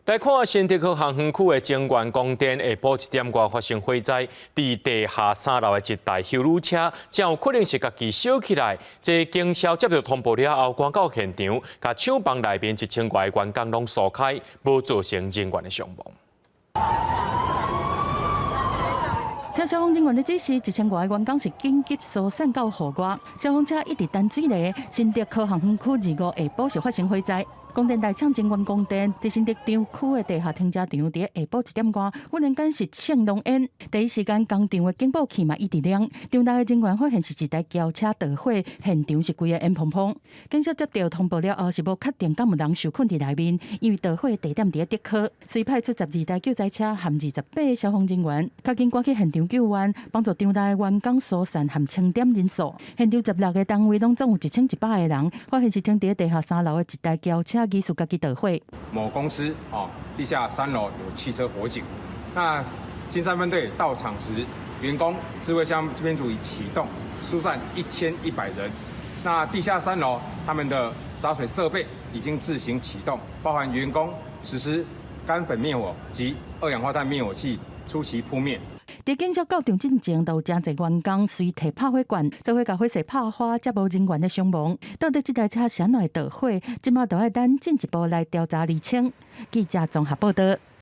來看新竹科學園區的晶圓光電，下晡1點外發生火災，佇地下三樓的一台休旅車，真有可能是家己燒起來。這警消接到通報了後，趕到現場，共廠房內面1000外個員工攏疏開，無造成人員的傷亡。聽消防人員的指示，1000外個員工是緊急疏散到戶外。消防車一直等水泥，新竹科學園區二五下晡是發生火災。光電大廠晶圓光電，佇新竹廠區的地下停車場，佇下晡1點外，忽然間是衝濃煙。第一時間工廠的警報器嘛一直響，場內的人員發現是一台轎車著火，現場是規個煙蓬蓬。警察接到通報了後，是無確定敢有人受困佇內面，因為著火地點佇咧竹科，遂派出12台救災車和28個消防人員，較緊趕去現場救援，幫助場內的員工疏散和清點人數。現場16個單位攏總有1100個人，發現是停佇地下三樓的一台轎車疑似家己著火。某公司哦，地下三樓有汽車火警。那金山分隊到場時，員工智慧箱這邊組已啟動疏散1100人。那地下三樓他們的灑水設備已經自行啟動，包含員工實施乾粉滅火及二氧化碳滅火器初期撲滅。佇警消到場進前，就有誠濟員工隨提拍火罐，做伙共火勢拍花，才無人員的傷亡。到底這台車是按怎會著火？這馬都愛等進一步來調查釐清。記者綜合報道。